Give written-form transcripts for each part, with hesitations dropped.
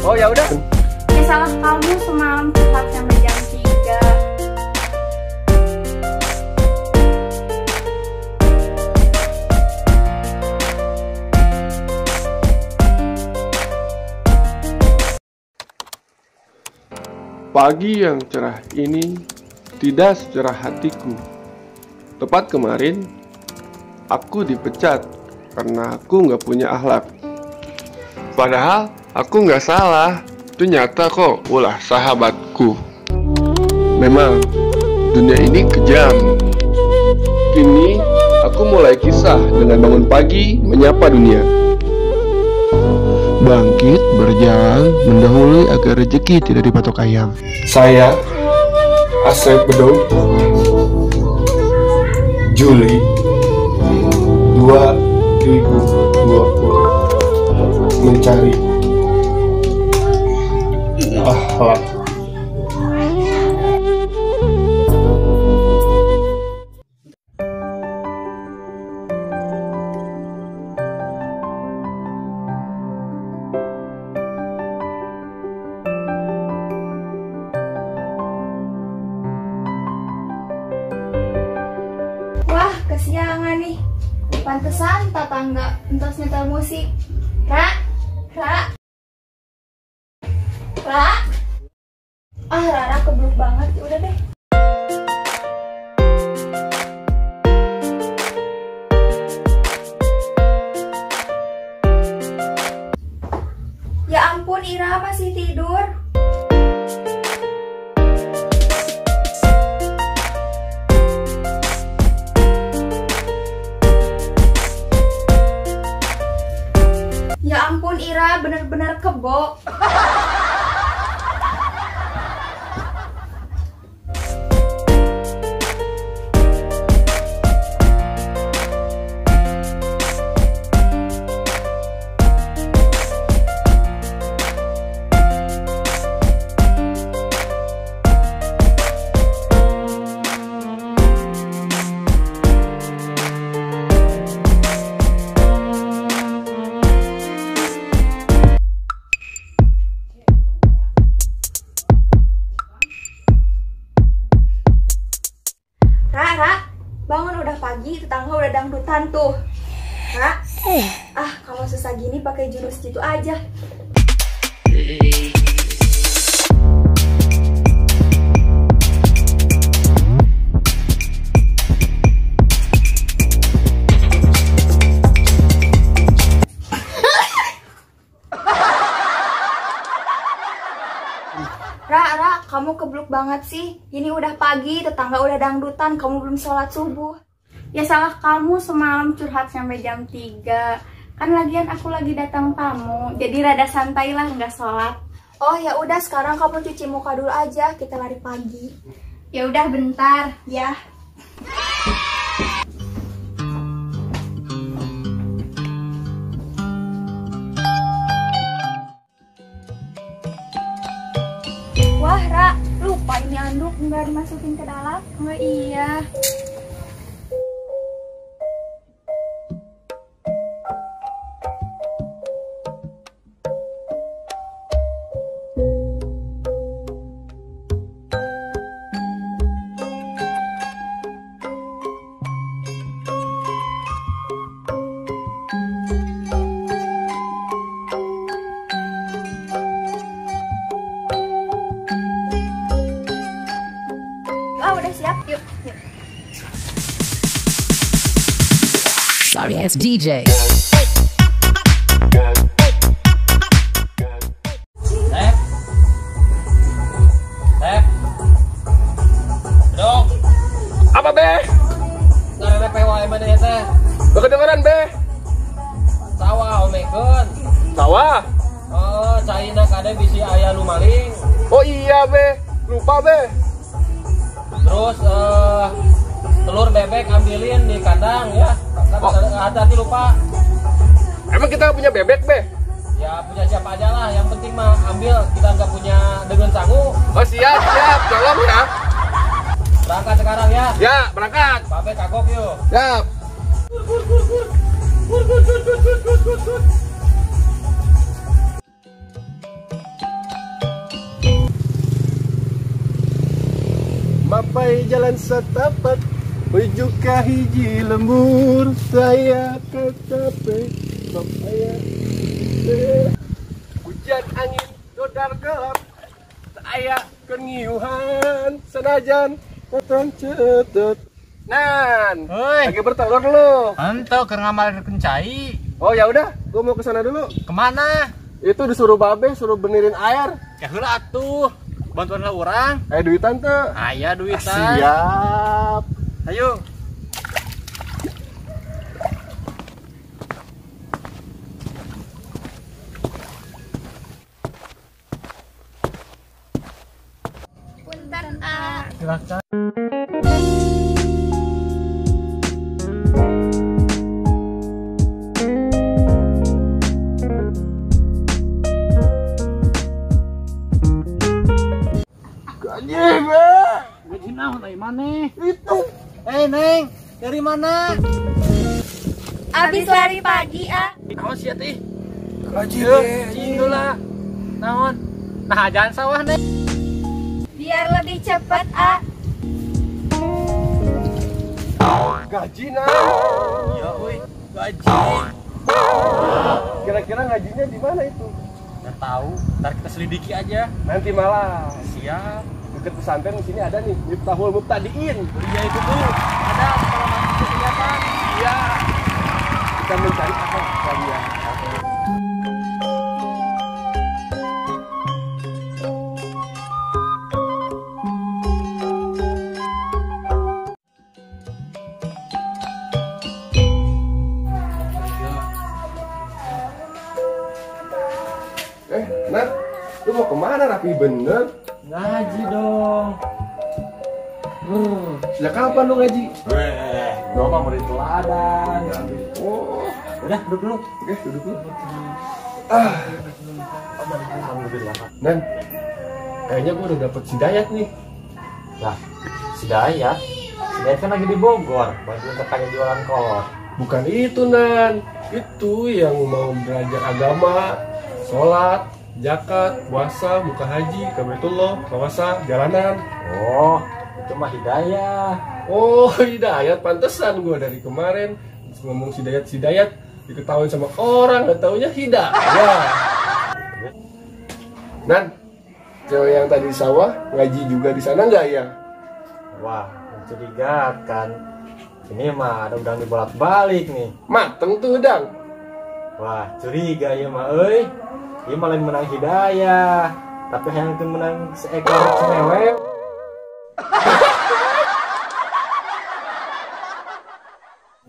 Oh ya udah. Ya salah kamu semalam curhat sampai jam 3. Pagi yang cerah ini tidak secerah hatiku. Tepat kemarin, aku dipecat karena aku nggak punya akhlak. Padahal aku nggak salah, itu nyata kok ulah sahabatku. Memang dunia ini kejam. Kini aku mulai kisah dengan bangun pagi menyapa dunia. Bangkit, berjalan, mendahului agar rejeki tidak dipatok ayam. Saya, Asep Bedog, Juli 2020, mencari akhlak. Wah, kesiangan nih. Pantesan tetangga entos nyetel musik. Ra, Ra, Ra. Ah, Rara kebluk banget. Ya udah deh. Ya ampun, Ira masih tidur. Ya ampun Ira, bener-bener kebo. Ra, Ra, bangun udah pagi, tetangga udah dangdutan tuh. Ra, ah kalau susah gini pakai jurus gitu aja. Ra, Ra, kamu kebluk banget sih. Ini udah pagi, tetangga udah dangdutan, kamu belum sholat subuh. Ya salah kamu semalam curhat sampai jam 3. Kan lagian aku lagi datang tamu, jadi rada santai lah nggak sholat. Oh ya udah, sekarang kamu cuci muka dulu aja, kita lari pagi. Ya udah bentar ya. Wah, Ra, lupa ini anduk nggak dimasukin ke dalam. Oh iya. Udah siap, yuk, yuk. Sorry ass DJ. Sep. Sep. Dong. Apa be? Ngarep PWA mana ya teh? Kedengeran be? Sawah omekeun. Sawah? Oh, caina kade bisi aya nu maling. Oh iya be, lupa be. Terus telur bebek ambilin di kandang ya. Oh. Hati-hati lupa. Emang kita punya bebek be? Ya punya siapa aja lah, yang penting mah ambil, kita nggak punya dengan sangu. Oh siap siap, tolong ya. Berangkat sekarang ya. Ya berangkat. Babe kagok yuk. Siap. Capai jalan setapak menuju ke hiji lembur. Saya kecapai saya. Hujan angin dodar gelap, saya kengiuhan senajan koton cetut. Nan, hoi. Lagi bertelur lu. Ento keur ngamalin kencai. Oh ya udah, gua mau ke sana dulu. Kemana? Itu disuruh babe, suruh benerin air. Ya heula atuh. Bantuan lah urang. Duitan tuh. Aya duitan. Siap. Ayo. Punten, A. Silakan. Gaji naon dari mana? Itu. Neng, dari mana? Abis lari pagi, A. Awas ya, teh. Gaji, cing heula. Naon? Nah, jangan sawah, Neng. Biar lebih cepat, A. Gaji, Nang. Iya, euy. Gaji. Kira-kira ngajinya di mana itu? Nggak tahu, ntar kita selidiki aja. Nanti malam. Siap. Deket pesantren di sini ada nih, Miftahul Mubtadiin. Iya itu tuh, ada kalau masih kelihatan. Iya. Kita mencari akal kalian. Nat, lu mau kemana rapi bener? Ngaji dong. Sejak kapan lu ngaji? Gua mah murid teladan. Oh, udah duduk dulu. Oke, duduk dulu. Alhamdulillah. Nan, kayaknya gua udah dapet si Dayat nih. Lah, si Dayat? Si Dayat kan lagi di Bogor, bantuin kakaknya jualan kolor. Bukan itu, Nan. Itu yang mau belajar agama, sholat, zakat, puasa, buka haji, kabaitullah, puasa, jalanan. Oh, itu mah Hidayah. Oh, Hidayat, pantesan gua dari kemarin ngomong si Dayat, si Dayat, diketahuin sama orang, gak taunya Hidayah. Nan, cewek yang tadi di sawah ngaji juga di sana nggak ya? Wah, mencurigakan. Ini mah ada udang dibolak-balik nih. Mateng tuh udang. Wah, curiga ya mah euy. Dia malah menang Hidayah, tapi yang itu menang seekor cemewek.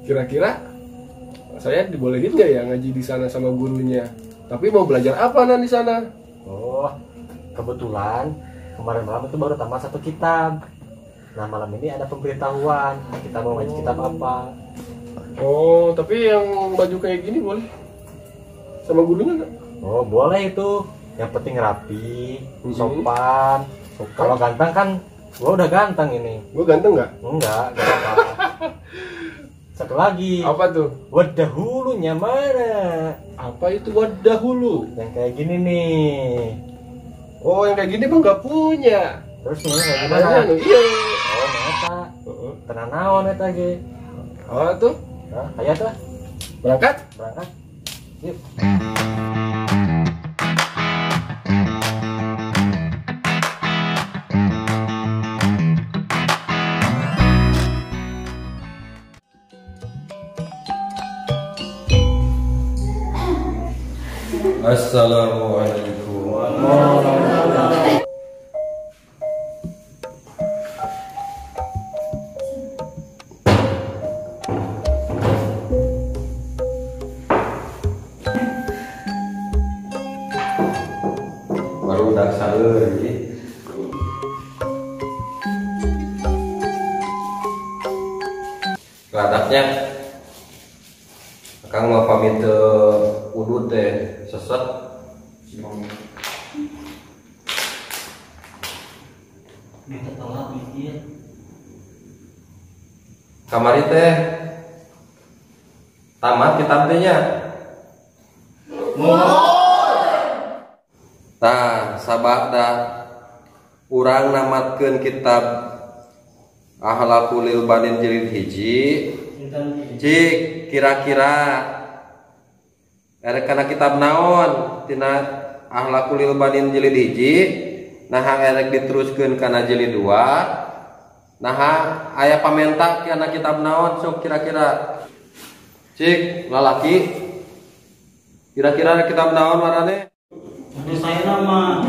Kira-kira saya dibolehin nggak ya ngaji di sana sama gurunya? Tapi mau belajar apa Nan di sana? Oh, kebetulan kemarin malam itu baru tamat satu kitab. Nah, malam ini ada pemberitahuan kita mau ngaji kitab apa. Oh, tapi yang baju kayak gini boleh sama gurunya nggak? Oh, boleh itu. Yang penting rapi, sopan. Kalau ganteng kan, gua udah ganteng ini. Gua ganteng nggak? Enggak apa. Satu lagi. Apa tuh? Wadahulunya mana? Apa itu wadahulu? Yang kayak gini nih. Oh, yang kayak gini bang nggak punya. Terus gimana kayak gimana? Iya. Oh, eta. Tenang naon eta ge. Oh, tuh. Hah, ayo tuh. Berangkat? Berangkat. Yuk. Assalamualaikum. Baru udah sahur ini. Ladaknya Akang mau pamit ke udut teh sesek. Kamari teh tamat kitab teh nya. Tah sabada urang namatkeun kitab Akhlaqul Banin jilid 1. Cik kira-kira erek kana kitab naon tina Akhlaqul Banin jilid 1 naha erek diteruskeun kana jilid 2 naha aya pamenta kana kitab naon sok kira-kira. Cik lalaki kira-kira kitab naon marane? Saya nama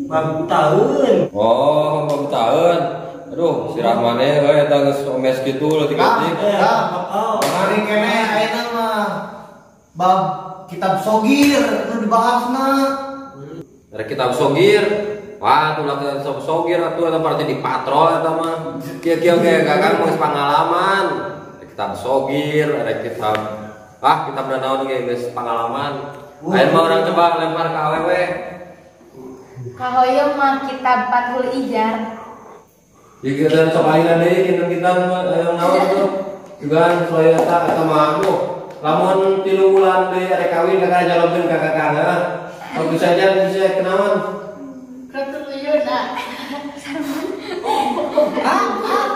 bab tahun. Oh, bab tahun. Aduh, si Rahmane euy eta geus omes kitu leutik-leutik. Mari keneh ayeuna mah bab kitab sogir nu dibahasna. Dari kitab sogir. Wah, tuh kitab sogir atuh eta berarti dipatrol eta mah. Kieu-kieu ge Kakang geus pangalaman. Kitab sogir, ada kitab kitab naon ge geus pangalaman. Ayo mah orang coba lempar ke awewe. Kahoyong mah kitab Fathul Ijar. Jika dan sok ayeuna deui kinten kitab naon tuh. Juga sesuai eta eta mah aku. Lamun 3 bulan deui arek kawin kakak jalogkeun ka kakak heeh. Sok bisa aja bisa kenaon. Ketuluyun ah.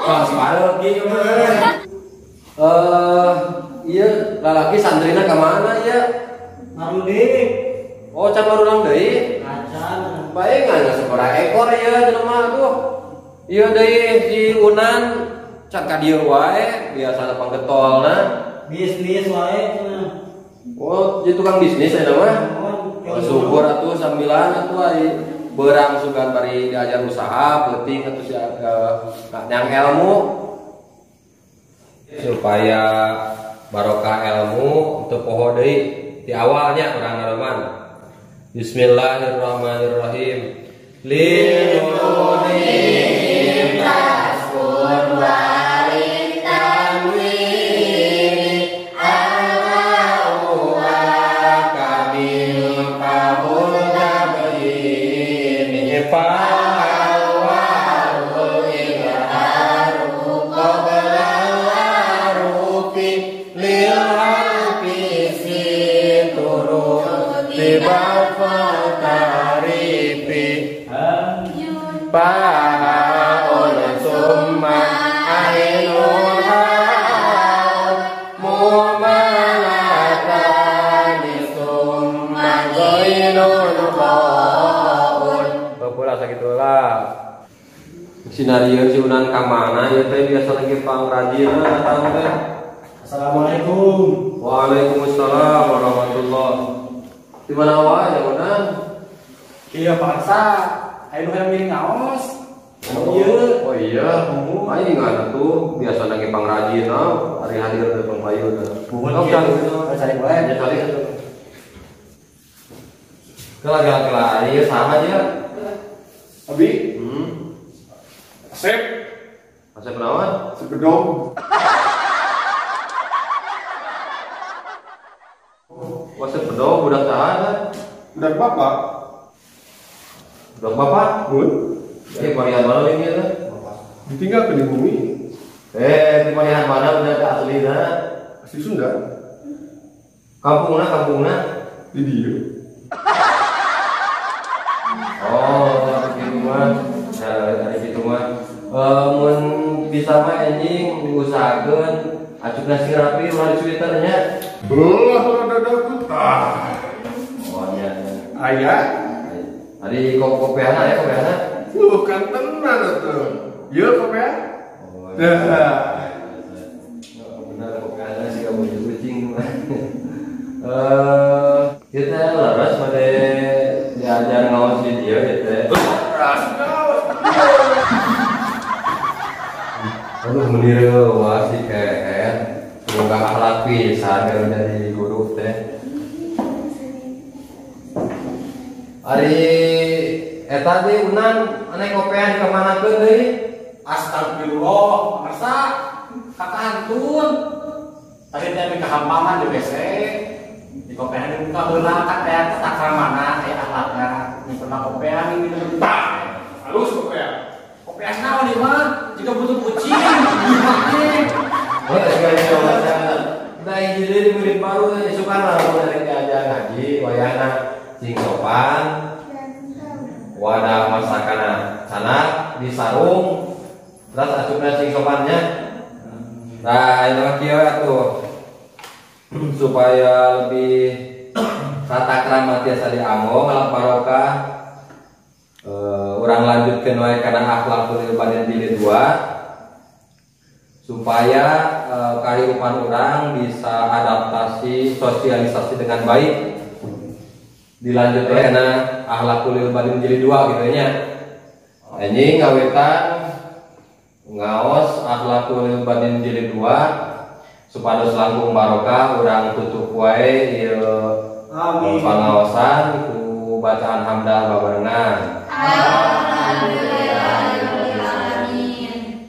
Wah, separuh kieu mah. Ieu lalaki santrina ka mana ieu? Marudik. Oh, can marurang deui. Acan. Bae ngan sabaraha ekor ieu jelema tuh. Ieu deui si Unan can ka dieu wae, biasana panggetolna. Bisnis wae cenah. Oh, jadi tukang bisnis aya mah. Oh, syukur atuh sambilan atuh ari beurang sugan bari diajar usaha, peuting atuh si yang ilmu supaya barokah ilmu teu poho deui. Di awalnya orang ngareman. Bismillahirrahmanirrahim. Linudihim tasbun walitanwini Allahu akabil kabul tabyini fa'awwalu ilharu qabla warufi lil harfi tarifi ba'un summa ainun ha'un mumalatani summa ghainun kha'un. Bapulah sakitulah. Sinario si Unan ka mana ieu teh biasa lagi pangrajin datang teh. Assalamualaikum. Waalaikumsalam warahmatullahi. Di mana wae ya Unan? Iya paksa, ayo nu hayang miring ngaos. Oh iya. Oh iya, aing nggak tuh biasa lagi pangrajin hari hadir teh pangpayun. Oh, cari wae. Ya cari atuh. Kela-kela ieu saha aja? Abi. Asep. Asep naon? Sebedong. Asep bedong budak saha? Budak bapak. Budak bapak? Mun. Eh, parihan mana ini teh? Ditinggalkeun di bumi. Eh, di parihan mana budak aslina? Asli Sunda. Kampungna, kampungna? Di dieu. Oh, gitu mah. Nah, dari kitu mah. Mun bisa mah anjing diusahakeun acukna sing rapi ulah dicuitan nya. Belah dadaku tah. Oh iya. Aya. Ari kopeana aya kopeana? Kan tenan atuh. Ieu kopean? Oh. Iya. Bener kopeana siga baju kucing. Ieu teh leres bade diajar ngaos di dieu ieu teh. Leres ngaos. Aduh meni reuwas si keet. Semoga akhlak pisan jadi guru teh. Ari eta deui Unan aneh kopean ka manakeun deui? Astagfirullah, masa kakak antun. Tadi teh kahampangan di WC. Di kopean dibuka heula kan teh tata mana aya akhlakna. Nyimpen kopean ini tah. Halus kopean. Kopean naon ieu mah? Jika butuh kucing. Oh, nah, jadi murid baru suka lah dari diajar ngaji, wayahna sing sopan, wadah masakan sana di sarung, Terus asupna sing sopannya. Nah, ayeuna mah kieu atuh. Supaya lebih tata krama tiasa dianggo ngalap barokah. Urang lanjutkeun wae kana akhlakul badan jilid 2 supaya kehidupan orang bisa adaptasi sosialisasi dengan baik. Dilanjut wae kana akhlakul badan jilid 2 gitu nya. Anjing ngawitan ngaos akhlakul badan jilid 2 supados langkung barokah urang tutup wae ieu pangaosan ku bacaan hamdah babarengan. Alhamdulillahirabbil alamin.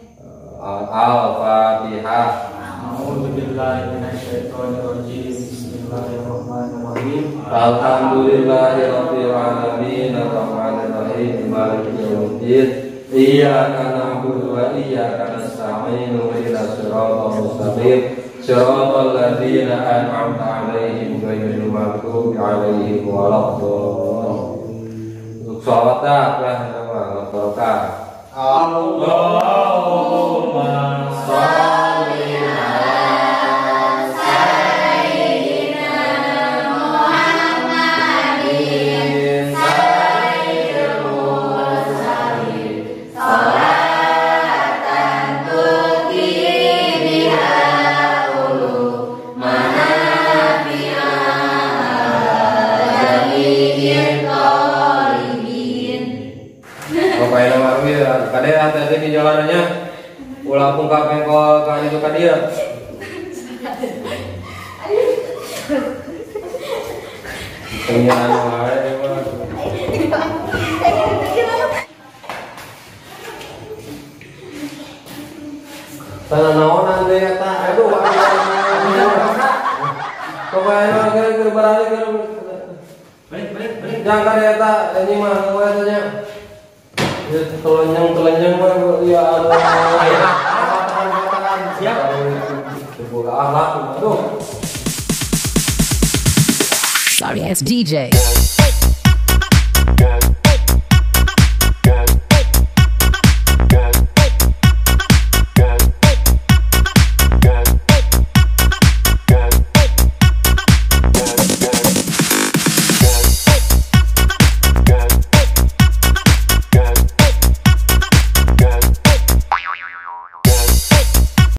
Al-Fatihah. A'udzubillahi minasyaitonirrajim. Bismillahirrahmanirrahim. Alhamdulillahirabbil alamin arrahmanirrahim maliki yaumiddin. Iyyaka na'budu wa iyyaka nasta'in ihdinas siratal mustaqim siratal ladzina an'amta 'alaihim ghairil maghdubi 'alaihim waladdallin. Sholawat dah lah barokah. Allahumma shalli ala sayyidina Muhammadin sayyidil mursalin sholatan tuqi biha ulu manafi'a jami'il thalibin. Pokoknya mah ieu kade hati-hati di jalanannya. Ulah pungka pengkol ka ditu ka dieu. Penyiaran wae mah. Tanah naonan deui eta. Aduh. Pokoknya mah keur barali keur balik. Jangan kade eta anjing mah pokoknya tanya. Ya telenyang mah ya aduh. Tahan siap. Boga akhlak aduh. Sorry ass DJ.